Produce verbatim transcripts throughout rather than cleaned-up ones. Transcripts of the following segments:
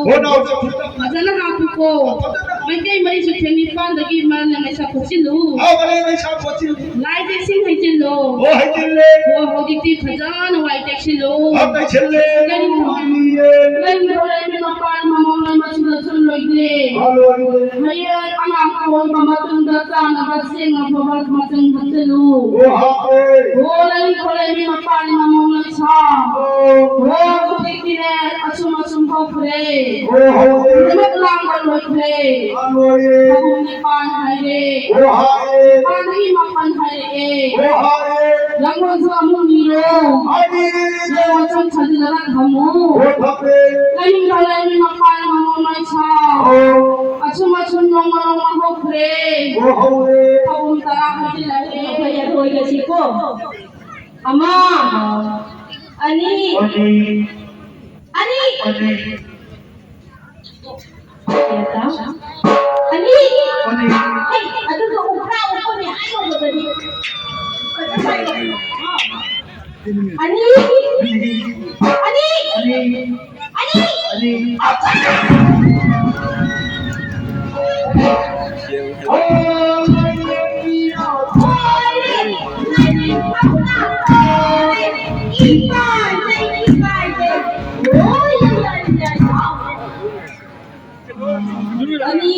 ꯍꯣ, ꯅꯥꯎ ꯆꯠꯈ꯭ꯔꯦ꯫ ꯐꯖꯅ ꯍꯥꯞꯄꯨꯀꯣ꯫ ꯐꯖꯅ ꯍꯥꯞꯄꯨ꯫ ꯃꯩꯇꯩ ꯃꯔꯤ ꯆꯨꯊꯦꯡ ꯅꯤꯄꯥꯟꯗꯒꯤ ꯃꯔꯝꯅ ꯃꯩꯁꯥ ꯐꯣꯠꯆꯤꯜꯂꯨ꯫ ꯑꯥ, ꯃꯔꯝꯅ ꯃꯩꯁꯥ ꯐꯣꯠꯆꯤꯜꯂꯨ꯫ ꯂꯥꯏꯗ ꯏꯁꯤꯡ ꯍꯩꯖꯤꯜꯂꯣ꯫ ꯑꯣ, ꯍꯩꯖꯤꯜꯂꯦ꯫ ꯑꯣ, ꯍꯧꯖꯤꯛꯇꯤ ꯐꯖꯅ ꯋꯥꯏ ꯇꯩꯁꯤꯜꯂꯨ꯫ ꯑꯥ, ꯇꯩꯁꯤꯜꯂꯦ꯫ ꯀꯔꯤꯅꯣ? ꯀꯔꯤꯅꯣ? ꯂꯩꯔꯤꯕ ꯃꯄꯥꯟ ꯃꯃꯣꯟ ꯂꯣꯏ ꯃꯆꯨꯗ ꯆꯨꯝꯂꯣꯏꯗ꯭ꯔꯦ꯫ ꯑꯥ, ꯂꯣꯏꯔꯦ꯫ ꯃꯌꯦꯛ ꯑꯉꯥꯡ ꯑꯣꯏꯕ ꯃꯇꯨꯡꯗ ꯆꯥꯅꯕ ꯆꯦꯡ ꯑꯐꯕ ꯃꯆꯪ ꯍꯥꯞꯆꯤꯜꯂꯨ꯫ ꯑꯣ, ꯍꯥꯞꯄꯦ꯫ ꯑꯣ, ꯂꯩꯔꯤꯕ ꯃꯄꯥꯟ ꯃꯃꯣꯟ ꯂꯣꯏ ꯁꯥ꯫ ꯑꯣ꯫ ꯑꯣ, ꯍꯧꯖꯤꯛꯇꯤꯅꯦ ꯑꯆꯨꯝ ꯑꯆꯨꯝ ꯍꯧꯈ꯭ꯔꯦ꯫ ꯑꯣ, ꯍꯧꯈ꯭ꯔꯦ꯫ ꯅꯨꯃꯤꯠ ꯂꯥꯡꯕ ꯂꯣꯏꯈ꯭ꯔꯦ꯫ ꯑꯥ, ꯂꯣꯏꯔꯦ꯫ ꯊꯥꯕꯨꯡ ꯅꯤꯄꯥꯟ ꯍꯥꯏꯔꯦ꯫ ꯑꯣ, ꯍꯥꯏꯔꯦ꯫ ꯅꯤꯄꯥꯟꯗꯒꯤ ꯃꯥꯄꯟ ꯍꯥꯏꯔꯛꯑꯦ꯫ ꯑꯣ, ꯍꯥꯏꯔꯦ꯫ ꯂꯥꯡꯒꯣꯜꯁꯨ ꯑꯃꯨꯛ ꯅꯤꯔꯣ꯫ ꯍꯥꯏꯔꯦ꯫ ꯂꯥꯡꯒꯣꯜꯁꯨ ꯊꯥꯖꯤꯜꯂꯒ ꯊꯝꯃꯨ꯫ ꯑꯣ, ꯊꯝꯃꯦ꯫ ꯀꯔꯤꯝꯇ ꯂꯩꯔꯝꯃꯤ ꯃꯄꯥꯟ ꯃꯃꯣꯟ ꯃꯩꯁꯥ꯫ ꯑꯣ꯫ ꯑꯆꯨꯝ ꯑꯆꯨꯝ ꯅꯣꯡꯃ ꯅꯣꯡꯃ ꯍꯧꯈ꯭ꯔꯦ꯫ ꯑꯣ, ꯍꯧꯔꯦ꯫ ꯊꯥꯕꯨꯡ ꯇꯔꯥ ꯍꯥꯏꯖꯤꯜꯂꯛꯑꯦ꯫ ꯑꯩꯈꯣꯏ ꯂꯣꯏꯒꯁꯤꯀꯣ꯫ ꯑꯃ, ꯑꯅꯤ, ꯑꯅꯤ꯫ ꯑꯅꯤ꯫ ꯑꯅꯤ꯫ ꯑꯅꯤ꯫ ꯑꯅꯤ꯫ ꯍꯩ, ꯑꯗꯨꯒ ꯎꯈ꯭ꯔꯥ ꯎꯈꯣꯅꯦ ꯍꯥꯏꯔꯨꯕꯗꯗꯤ꯫ ꯑꯅꯤ꯫ ꯑꯅꯤ꯫ ꯑꯅꯤ꯫ ꯑꯅꯤ꯫ ꯑꯅꯤ,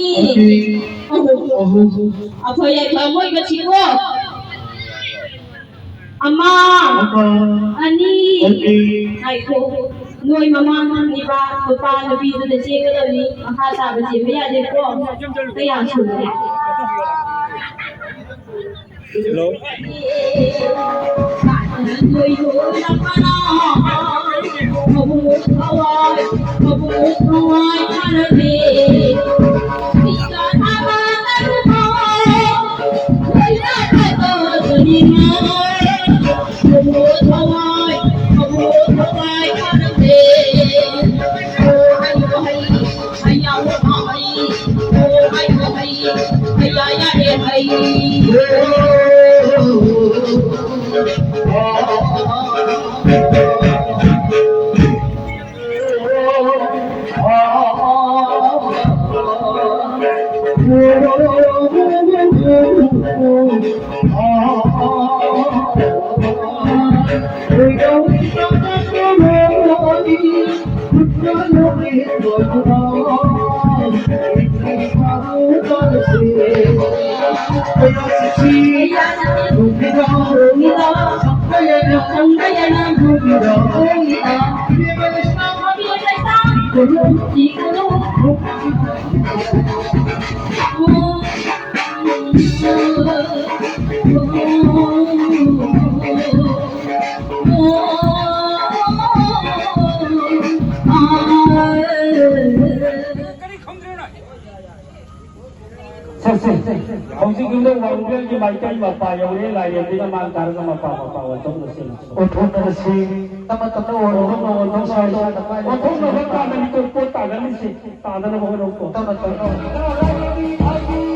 ꯑꯍꯨꯝ꯫ ꯑꯍꯨꯝ꯫ ꯑꯩꯈꯣꯏ ꯌꯥꯏꯐ ꯃꯣꯏ ꯃꯁꯤꯀꯣ꯫ ꯑꯃ, ꯑꯃ, ꯑꯅꯤ꯫ ꯑꯅꯤ꯫ ꯉꯥꯏꯈꯣ꯫ ꯅꯣꯏ ꯃꯃꯥꯡ ꯊꯪꯉꯤꯕ ꯅꯨꯄꯥ ꯅꯨꯄꯤꯗꯨꯗ ꯆꯦꯟꯒꯗꯕꯅꯤ꯫ ꯃꯈꯥ ꯇꯥꯕ ꯆꯦꯟꯕ ꯌꯥꯗꯦꯀꯣ꯫ ꯀꯌꯥ ꯁꯨꯔꯦ? ꯍꯜꯂꯣ꯫ ꯁꯦ, ꯁꯦ꯫ ꯍꯧꯖꯤꯛ ꯌꯨꯝꯗ ꯋꯥꯡꯕ꯭ꯔꯦꯜꯒꯤ ꯃꯥꯏꯀꯩ ꯃꯄꯥ ꯌꯧꯔꯦ, ꯂꯥꯏꯔꯦꯝꯕꯤꯅ ꯃꯥꯡ ꯊꯥꯔꯒ ꯃꯄꯥ ꯃꯄꯥ ꯑꯣꯟꯊꯣꯛꯅꯁꯤ꯫ ꯑꯣꯟꯊꯣꯛꯅꯔꯁꯤ꯫ ꯇꯞꯅ ꯇꯞꯅ ꯑꯣꯟꯊꯣꯛꯅ, ꯑꯣꯟꯊꯣꯛꯅ, ꯑꯣꯟꯊꯣꯛꯅ꯫ ꯑꯣꯟꯊꯣꯛꯅꯕ ꯀꯥꯟꯗꯅꯤꯀꯣ ꯄꯣꯠ ꯇꯥꯒꯜꯂꯤꯁꯦ꯫ ꯇꯥꯗꯅꯕ ꯍꯣꯠꯅꯧꯀꯣ꯫ ꯇꯞꯅ ꯇꯞꯅ꯫